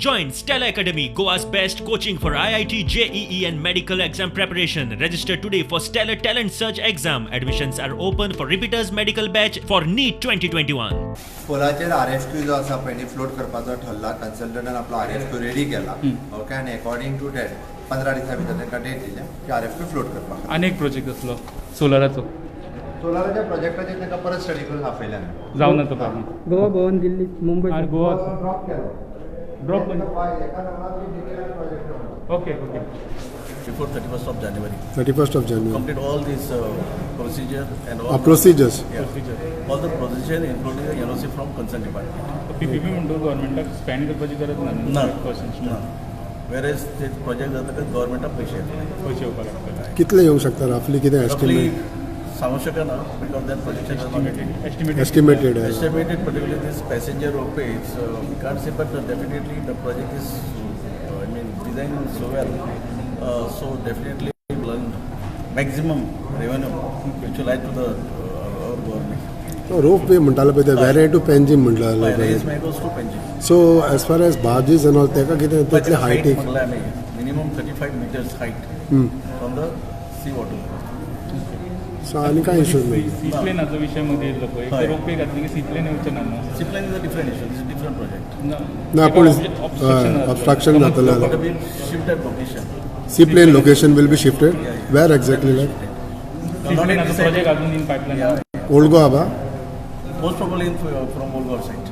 Join Stella Academy, Goa's best coaching for IIT, JEE, and medical exam preparation. Register today for Stellar Talent Search exam. Admissions are open for repeaters medical batch for NEET 2021. पोलाचेर R F Q जो आसा पळय न्ही float करपाचो ठरला. कन्सल्टंटान आपलो R F Q ready केला, okay, आनी according two that 15 दिसां भितर तांकां डेट दिल्या की आर एफ क्यू फ्लोट करपाक. आनी एक प्रोजेक्ट आसलो सोलराचो. सोलाराच्या प्रोजेक्टाचेर तांकां परत स्टडी करून आपयल्या आमी. जावना तो problem. Goa Bhavan, Delhi, Mumbai. आनी गोवा ड्रॉप केलो. ड्रॉप. एका project. Okay. Before 31st of January. 31st of January. Complete all this procedure and all. Procedures. Yeah, all the procedure, including the NOC from concerned department. PPP म्हणतो गव्हर्मेंटाक spend करपाची गरज ना ना. Person. ना. Whereas ते project जातकच गव्हर्मेंटाक पयशे येतले. पयशे येवपाक लागतले. कितले येवंक शकता रफली, कितें रफली एस्टिमेट? सांगू शकना because that projection. Estimated. Estimated. Estimated, particularly this passenger ropeway, it's, we can't say, but definitely the project is, I mean, designed so well, so definitely will earn maximum revenue, which will add to the our government. Rope वे म्हणटाले पळय, ते वेरें two Panjim म्हणटाले. Reis Magos to Panjim. So as far as barges and all, तेका कितें तितले हायटीक? म्हणलं आम्ही minimum 35 meters height from the sea water. So आनी कांय इशू ना. सी प्लेनाचो विशय मदीं येयल्लो पळय. हय. रोपवे घातली की सी प्लेन येवचें ना न्हू? Sea plane is a different issue, this is different project. ना, पूण obstruction जातलें. But we shift that location. Sea plane location will be shifted where exactly, like? C प्लेनाचो project अजून इन पायपलायन. ओल्ड गोवा बा? Most probably in, from Old Goa side.